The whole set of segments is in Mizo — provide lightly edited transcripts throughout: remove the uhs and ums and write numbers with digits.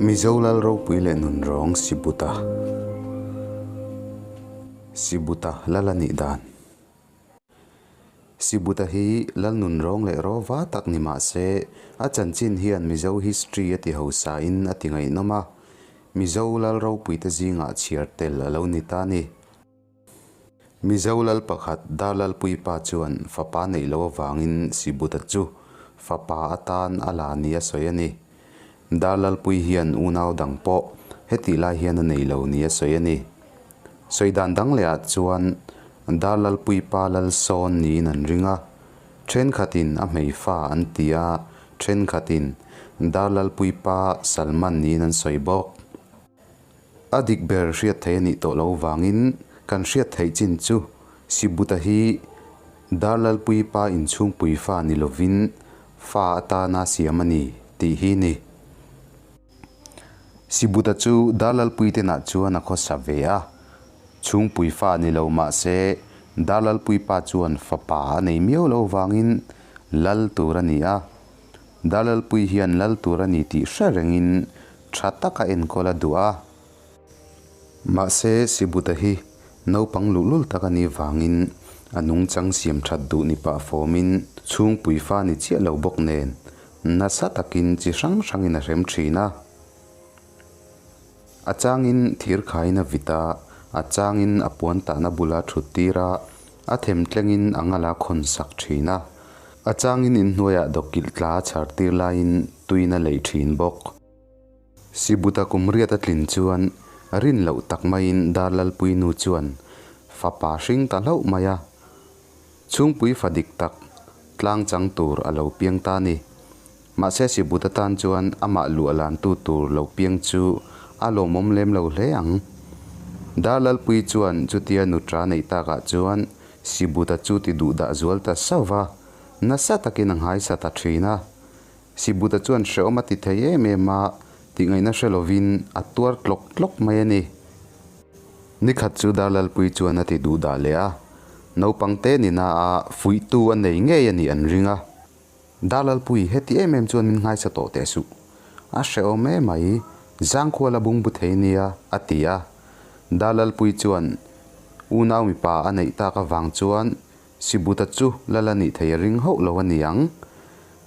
Mizo lal ropui leh nunrawng Sibuta Sibuta lal a nih dan. Sibuta hi lal nunrawng leh rawva tak ni mah se, a chanchin hian Mizo history a ti hausa in a ti ngaihnawm a, Mizo lal ropuite zingah chhiar tel a lo ni ta a ni. Mizo lal pakhat Darlalpuipa chuan fapa neih loh avangin Sibuta chu fapa atan a la ni a sawi a ni. Darlalpui hian unau dang pawh hetih lai hian a nei lo ni a sawi a ni. Sawi dan dang lehah chuan Darlalpuipa lal sawn niin an ring a, thenkhatin a hmeifa an ti a, thenkhatin Darlalpuipa Salman niin an sawi bawk. A dik ber hriat theih a nih tawh loh vangin kan hriat theih chin chu Sibuta hi Darlalpui pa inchhungpui fa ni lovin fa atana siam a ni tih hi ni. Sibuta chu Darlalpui tenah chuan a khawsa ve a, chhungpui fa ni lo mah se Darlalpui pa chuan fapa a nei miau loh vangin lal tur a ni a. Darlalpui hian lal tur a ni tih hre rengin Tha taka enkawl a duh a. Mahse, Sibuta hi naupang luhlul tak a nih vangin a nungchang siam that duh ni pah fawmin chhungpui fa ni chiah lo bawk nen nasa takin chi hrang hrangin a hrem thin a. A changin thir khaiin a vit a, a changin a puan tahna bula thut tir a, a them tlengin a ngala khawn sak thin a. A changin inhnuaiah dawkilh tla a chhar tir laiin tuin a leih thin bawk. Sibuta kum riat a tlin chuan rin loh tak maiin Darlalpui nu chuan fapa hring ta hlauh mai a, chhungpui fa dik tak tlang chang tur a lo piang ta a ni. Mahse Sibuta tan chuan amah luah lantu tur lo piang chu a lawmawm lem lo hle ang. Darlalpui chuan chutia nutra neih takah chuan Sibuta chu ti duhdah zual ta sauh va, nasa takin a nghaisa ta thin a. Sibuta chuan hrehawm a ti thei em em a, tihngaihna hre lovin a tuar tlawk tlawk mai a ni. Nikhat chu Darlalpui chuan a ti duh dah leh a, naupang te nina a fuihtu a nei ngei a nih an ring a. Darlalpui, heti em em chuan min nghaisa tawh teh suh. A hrehawm em mai, zangkhual a bungbu thei nia, a ti a. Darlalpui chuan unau mipa a neih tak avang chuan Sibuta chu lal a nih thei a ring hauh lo a ni ang.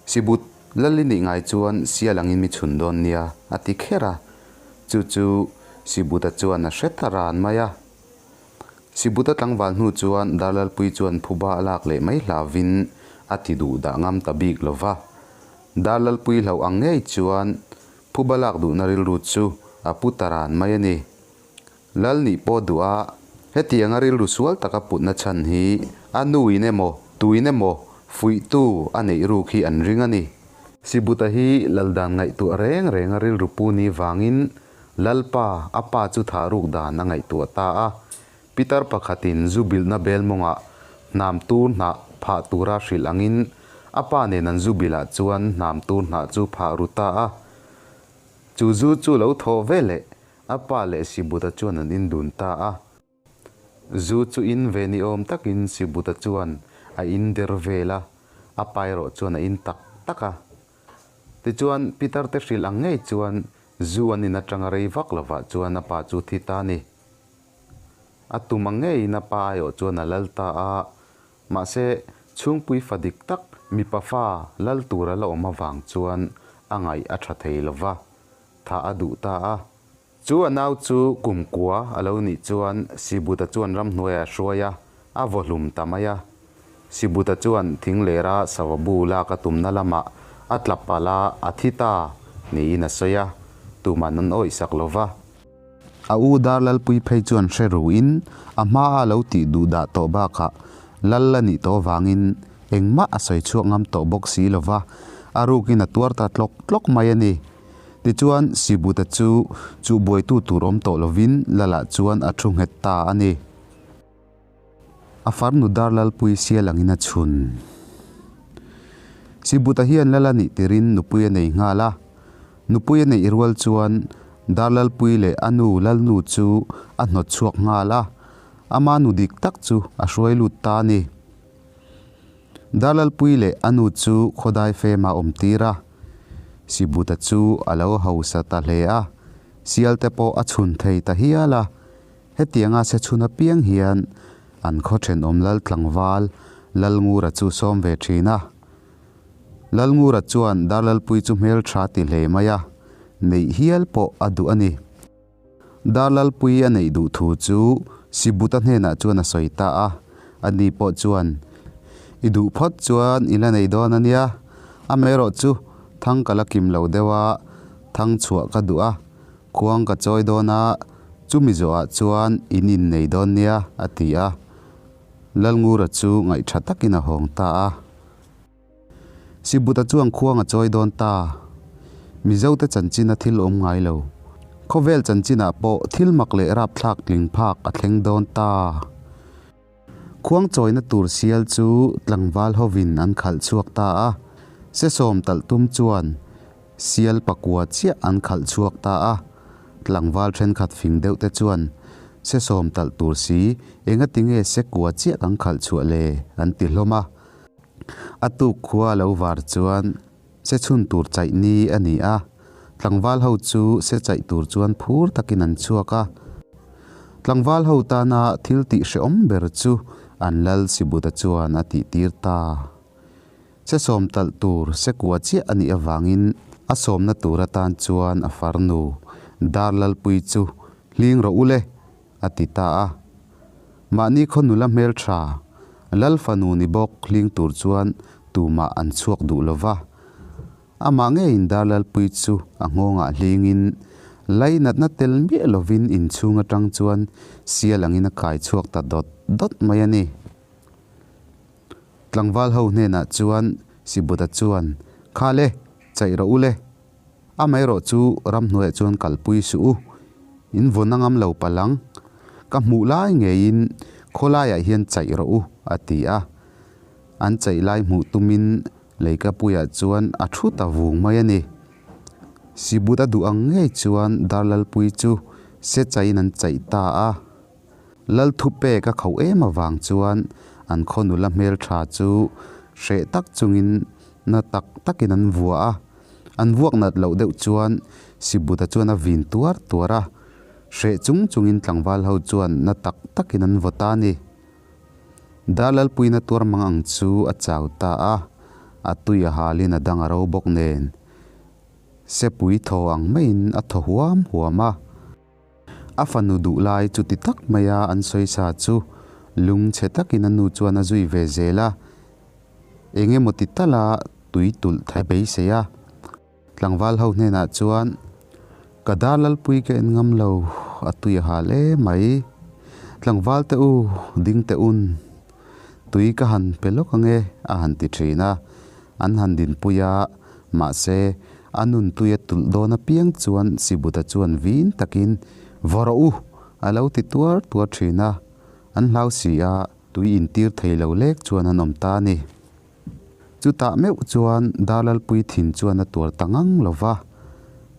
Sibut, lal i nih ngai chuan sial angin mi chhun dawn nia, a ti kher a. Chu chu Sibuta chuan a hre ta ran mai a. Sibuta tlangval hnu chuan Darlalpui chuan phuba a lak leh mai hlauvin a ti duh dah ngam ta bik lo va. Darlalpui hlauh ang ngei chuan phuba lak duhna rilru chu a pu ta ran mai a ni. Lal nih pawh duh a, hetianga rilru sual taka putna chhan hi a nuin emaw, tuin emaw fuihtu a neih ruk hi an ring a ni. Sibuta hi lal dan ngaihtuah reng renga rilru pu ni vangin Lalpa, a pa chu thah ruk dan a ngaihtuah ta a. Pitar pakhatin zu bilhna bel mawngah hnam tur hnah phah tura hrilh angin a pa nen an zu bilhah chuan hnam tur hnah chu phah ru ta a. Chu zu chu lo thawh veleh A pa leh Sibuta chuan an indun ta a. Zu chu in ve ni awm takin Sibuta chuan a in der vel a, a pa erawh chuan a in tak tak a. Tichuan, Peter te hrilh ang ngei chuan zu an in atanga rei vak lovah chuan a pa chu thi ta a ni. A tum ang ngeiin a pa aiawh chuan a lal ta a, mahse, chhungpui fa dik tak mipa fa lal tur a la awm avang chuan a ngaih a tha thei lova. Thah a duh ta a. Chu a nau chu kum kua a lo nih chuan Sibuta chuan ramhnuaiah a hruai a, a vaw hlum ta mai a. Sibuta chuan thing lera sava bu lak a tumna lamah a tla palh a, a thi ta niin a sawi a, tuman an awih sak lo va. A u Darlalpui phei chuan hre ruin a hma a lo tih duh dah tawh bakah lal a nih tawh avangin engmah a sawi chhuak ngam tawh bawk si lo va, a rukin a tuar ta tlawk tlawk mai a ni. Tichuan, Sibuta chu chu buaitu tur awm tawh lovin Lala chuan a thu nghet ta a ni. A farnu Darlalpui sial angin a chhun. Sibuta hian Lala nih tirin nupui a nei nghal a. Nupui a neih rual chuan Darlalpui leh a nu Lalnu chu a hnawt chhuak nghal a, ama nu dik tak chu a hruai lut ta a ni. Darlalpui leh a nu chu khawdai fema awm tir a. Sibuta chu a lo hausa ta hle a, sial te pawh a chhun thei ta hial a. Hetianga se chhun apiang hian an khaw thenawm lal tlangval Lalngura chu sawm ve thin a. Lalngura chuan Darlalpuii chu hmeltha ti hle mai a, neih hial pawh a duh a ni. Darlalpuii a neih duh thu chu Sibuta hnenah chuan a sawi ta a, ani pawh chuan, I duh phawt chuan i la nei dawn a nia, amaherawh chu thang ka la kim lo deuh a, thang chhuah ka duh a, khuang ka chawi dawn a, chumi zawhah chuan in innei dawn nia, a ti a. Lalngura chu ngaihtha takin a hawng ta a. Sibuta chuan khuang a chawi dawn ta. Mizote chanchina thil awm ngai lo. Khawvel chanchinah pawh thil mak leh rapthlak tling phak a thleng dawn ta. Khuang chawina tur sial chu tlangval hovin an khalh chhuak ta a. Se sawm talh tum chuan sial pakua chiah an khalh chhuak ta a. Tlangval thenkhat fing deuh te chuan se sawm talh tur si engatinge se kua chiah kan khalh chhuah le an ti hlawm a. A tuk khua lo var chuan se chhun tur chaih ni a ni a, tlangval ho chu se chaih tur chuan phur takin an chhuak a. Tlangval ho tana thil tih hrehawm ber chu an lal Sibuta chuan a tih tir ta. Se sawm talh tur se kua chiah a nih avangin a sawmna tur atan chuan a farnu Darlalpuii chu hling rawh u le a ti ta a. Mahni khaw nula hmeltha, Lal fanu ni bawk hling tur chuan tumah an chhuak duh lo va. Amah ngeiin Darlalpuii chu a nghawngah hlingin lainatna tel miah lovin inchhung atang chuan sial angin a kai chhuak ta dawt dawt mai a ni. Tlangval ho hnenah chuan Sibuta chuan, Kha le, chaih rawh u le. Amaherawh chu ramhnuaiah chuan kalpui suh u, in vawn a ngam lo palh ang, ka hmuh lai ngeiin khawlaiah hian chaih rawh u, a ti a. An chaih lai hmuh tumin leikapuiah chuan a thu ta vung mai a ni. Sibut a duh ang ngei chuan Darlalpui chu se chaihin an chaih ta a. Lal thupek a khauh em avang chuan an khaw nula hmeltha chu hreh tak chungin na tak takin an vuah a. An vuak nat loh deuh chuan Sibuta chuan a vin tuar tuar a, hreh chung chungin tlangval ho chuan na tak takin an vaw ta a ni. Darlalpuina tuar mang ang chu a chau ta a, a tui a halin a dang a ro bawk nen. Sepui thaw ang maiin a thaw huam huam a. A fanu duh lai chuti tak maia an sawi sa chu lungchhe takin a nu chuan a zui ve zel a, eng emaw ti tala tui tulh thei beisei a. Tlangval ho hnenah chuan, Ka dar lalpui ka en ngam lo, a tui a hal em mai. Tlangval te u, ding teh un, tui ka han pe lawk ange a han ti thin a. An han dinpui a, mahse, a nun tui a tulh dawn apiang chuan Sibuta chuan vin takin, Vaw rawh u! a lo ti tuar tuar thin a. An hlau si a, tui intir thei lo lek chuan an awm ta a ni. Chutah meuh chuan Darlalpui thin chuan a tuar ta ngang lo va,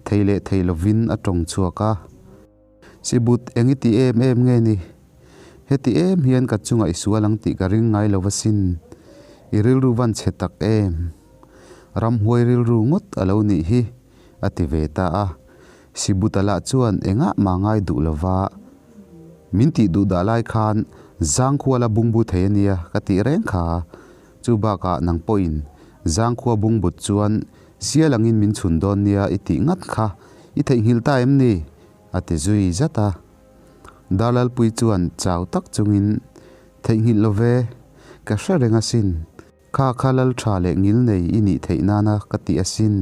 thei leh thei lovin a tawng chhuak a. Sibut eng i ti em em nge ni? Heti em hian ka chungah i sual ang tih ka ring ngai lo asin. I rilru van chhe tak em? Ramhuai rilru ngawt a lo nih hi, a ti ve ta a. Sibuta lah chuan engah mah ngai duh lo va, Min tih duh dah lai khan zangkhuala bungbu thei a nia ka tih reng kha. Chu bakah nang pawhin zangkhua bungbut chuan sial angin min chhun dawn nia i tih ngat kha i theihnghilh ta em ni? a ti zui zat a. Darlalpui chuan chau tak chungin, Theihnghilh lo ve, ka hre reng asin. Kha kha lal tha leh ngil nei i nih theih nana ka ti asin.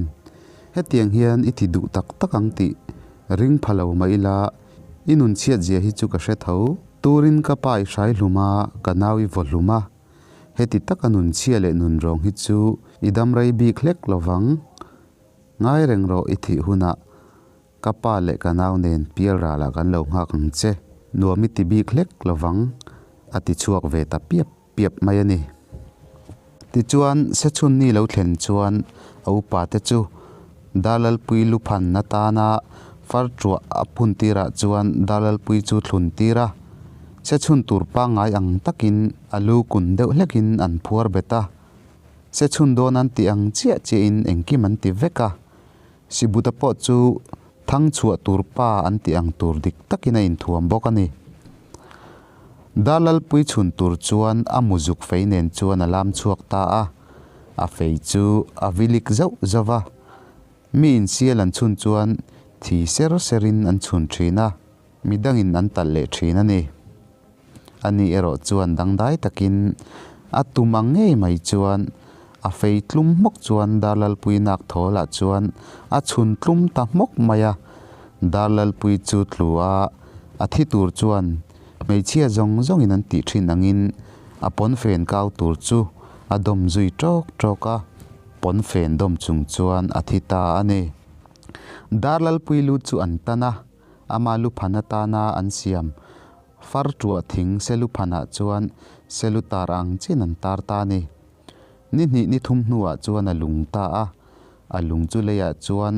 Hetiang hian i ti duh tak tak ang tih ring pha lo mah ila, i nun chhiat zia hi chu ka hre tho. Turin ka pa i hrai hlum a, ka nau i vaw hlum a. Heti taka nun chhia leh nun rawng hi chu i dam rei bik hlek lo vang. Ngai reng rawh i thih hunah ka pa leh ka nau nen pial ralah kan lo nghak ang che. Nuam i ti bik hlek lo vang, a ti chhuak ve ta piap piap mai a ni. Tichuan, Sechhunni lo thlen chuan a upa te chu Darlalpui luphan atana far tuah a phun tirah chuan Darlalpui chu thlun tir a, Sechhun tur pangngai ang takin a lu kun deuh hlekin an phuar bet a. Sechhun dawn an tih ang chiah chiahin engkim an ti vek a. Sibuta pawh chu thang chhuah tur pa an tih ang tur dik takin a inthuam bawk a ni. Darlalpui chhun tur chuan a muzuk fei nen chuan a lam chhuak ta a, a fei chu a vilik zauh zauh va. Mi insial an chhun chuan thi ser serin an chhun thin a, mi dangin an talh leh thin a ni. Ani erawh chuan dangdai takin a tum ang ngei mai chuan a fei tlum hmawk chuan Darlalpui nak thawlah chuan a chhun tlum ta hmawk mai a. Darlalpui chu tlu a, a thi tur chuan hmeichhia zawng zawngin an tih thin angin a pawnfen kau tur chu a dawm zui tawk tawk a, pawnfen dawm chung chuan a thi ta a ni. Darlalpui lu chu an tan a. Ama luphan atana an siam far tuah thing seluphanah chuan selu tar ang chin an tar ta a ni. Ni hnih ni thum hnuah chuan a lung ta a, a lung chu leiah chuan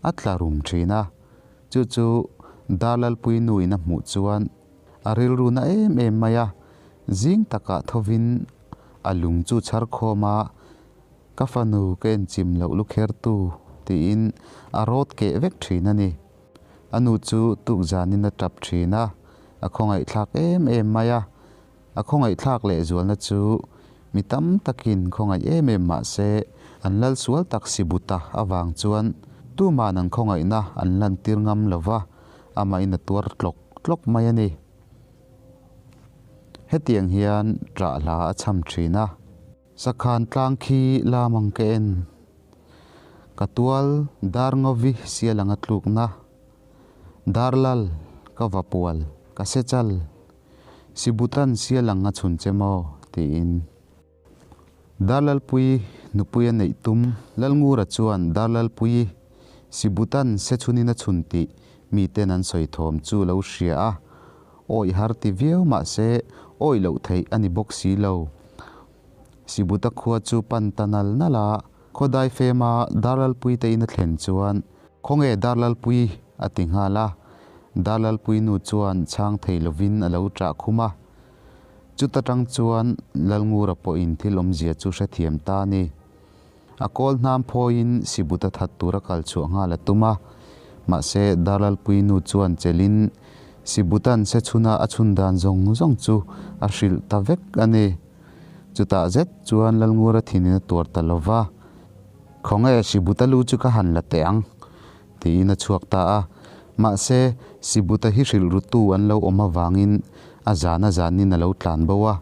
a tla rum thin a. Chu chu Darlalpui nuin a hmuh chuan a rilru na em em mai a, zing takah thovin a lung chu chhar khawm a, Ka fanu ka enchim loh lukhertu tiin a rawt keh vek thin a ni. A nu chu tuk zanin a tap thin a, a khawngaihthlak em em mai a. A khawngaihthlak lehzualna chu mi tam takin khawngaih em em mah se, an lal sual tak si buta avang chuan tuman an khawngaihna an lantir ngam lo va, amahin a tuar tlawk tlawk mai a ni. Hetiang hian ṭah hla a chham thin a. Sakhan tlang khi lam ang ka en. Ka tual dar ngawi sial anga tlukna. Dar lal ka va pual ka se chal. Sibutan sial ang a chhun che maw? tiin. Darlalpuii nupui a neih tum Lalngura chuan Darlalpuii Sibutan se chhunin a chhun tih miten an sawi thawm chu lo hria a. Awih har ti viau mahse awih loh theih a ni bawk si lo. Sibuta khua chu pan ta nal nal a, khawdai fema Darlalpui te in a thlen chuan, Khawnge Darlalpui? a ti nghal a. Darlalpui nu chuan chhang thei lovin a lo ṭah khum a. Chuta ṭang chuan Lalngura pawhin thil awmzia chu hrethiam ta a ni. A kawl hnam phawiin Sibuta that tura kal chhuah nghal a tum a, mahse Darlalpui nu chuan chelin Sibutan se chhuna a chhun dan zawng zawng chu a hrilh ta vek a ni. Chutah zet chuan Lalngura thinin a tuar ta lo va, Khawnge Sibuta lu chu ka han la teh ang? tiin a chhuak ta a. Mahse Sibuta hi hrilh rutu an lo awm avangin a zan a zanin a lo tlan bo a.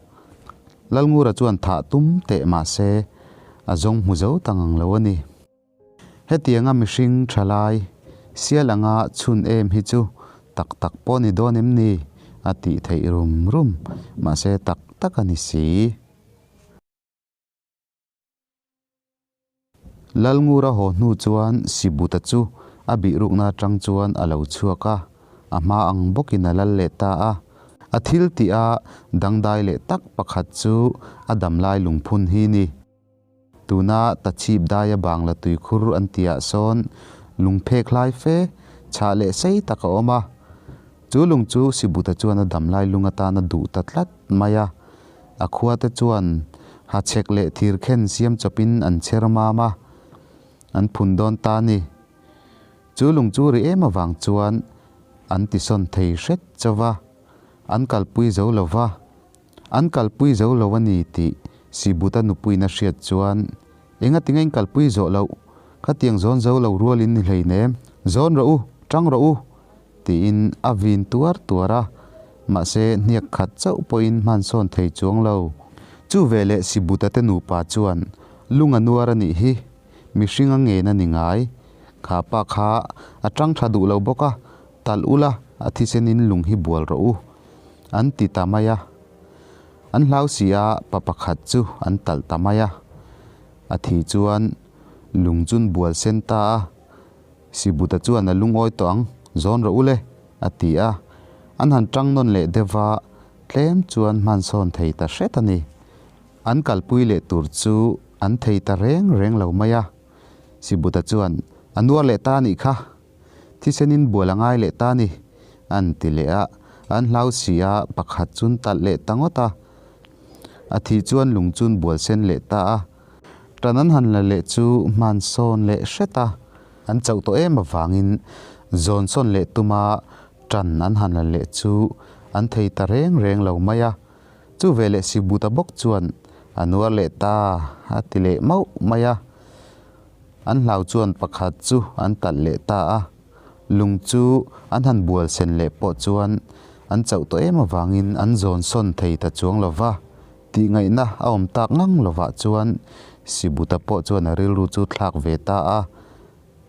Lalngura chuan thah tum teh mahse a zawng hmu zo ta ngang lo a ni. Hetianga mihring thalai sial anga chhun em hi chu tak tak pawh ni dawn em ni? a tih theih rum rum, mahse tak tak a ni si. Lalngura haw hnu chuan Sibuta chu a bihrukna atang chuan a lo chhuak a, a hma ang bawkin a lal leh ta a. A thil tih a dangdai leh tak pakhat chu a damlai lungphun hi ni. Tuna Tachhip daia Bangla tuikhur an tihah sawn lungphek hlai fe, chhah leh sei tak a awm a. Chu lung chu Sibuta chuan a damlai lung atan a duh ta tlat mai a. A khuate chuan hachhek leh thirkhen siam chawpin an chher mam a, an phun dawn ta a ni. Chu lung chu ri em avang chuan an tisawn thei hret chauh va, an kalpui zo lo va. An kalpui zo lo a ni tih Sibuta nupuiin a hriat chuan, Engati nge in kalpui zawh loh? Khatiang zawn zo lo rualin ni hleinem. Zawn rawh u, tang rawh u! Tiin a vin tuar tuar a, mahse hniak khat chauh pawhin hmansawn thei chuang lo. Chu veleh Sibuta te nupa chuan lung a nuar a nih hi, mihring a ngen a ni ngai. Kha pa kha a tang tha duh lo bawk a, talh ula a thisenin lung hi bual rawh u, an ti ta mai a. An hlau si a, pa pakhat chu an talh ta mai a. A thi chuan lung chun bual sen ta a. Sibuta chuan a lungawi tawh ang, zawn rawh u le, a ti a. An han tang nawn leh deuh va, tlem chuan hmansawn thei ta hret a ni. An kalpui leh tur chu an thei ta reng reng lo mai a. Sibuta chuan, A nuar leh ta a nih kha, thisenin bual a ngai leh ta a ni, an ti leh a. An hlau si a, pakhat chun talh leh ta ngawt a. A thih chuan lung chun bual sen leh ta a. Ṭan an han la leh chu hmansawn leh hret a. An chauh tawh em avangin zawn sawn leh tuma ṭan an han la leh chu an thei ta reng reng lo mai a. Chu veleh Sibuta bawk chuan a nuar leh ta a ti leh mauh mai a. An hlau chuan pakhat chu an talh leh ta a. Lung chu an han bual sen leh pawh chuan an chauh tawh em avangin an zawn sawn thei ta chuang lo va. Tihngaihna a awm tak ngang lovah chuan Sibuta pawh chuan a rilru chu thlak ve ta a.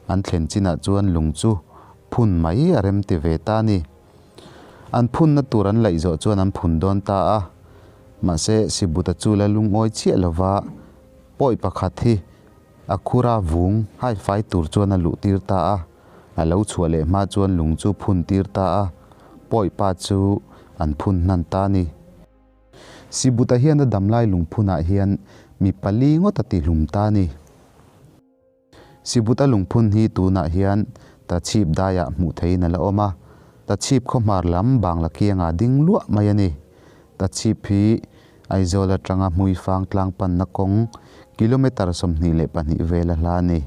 An thlen chinah chuan lung chu phun mai a rem ti ve ta a ni. An phunna tur an laih zawh chuan an phun dawn ta a. Mahse, Sibuta chu la lungawi chiah lova pawi pakhat hi a khura vung haifai tur chuan a luh tir ta a. A lo chhuah leh hma chuan lung chu phun tir ta a, pawi pa chu an phun hnan ta a ni. Sibuta hian a damlai lungphunah hian mi pali ngawt a tihlum ta a ni. Sibuta lungphun hi tunah hian Tachhip daiah hmuh theihin a la awm a, Tachhip khawhmar lam Bangla kiangah ding luah mai a ni. Tachhip hi Aizawl atanga Hmuifang tlang panna kawng kilometre 22 vela hla a ni.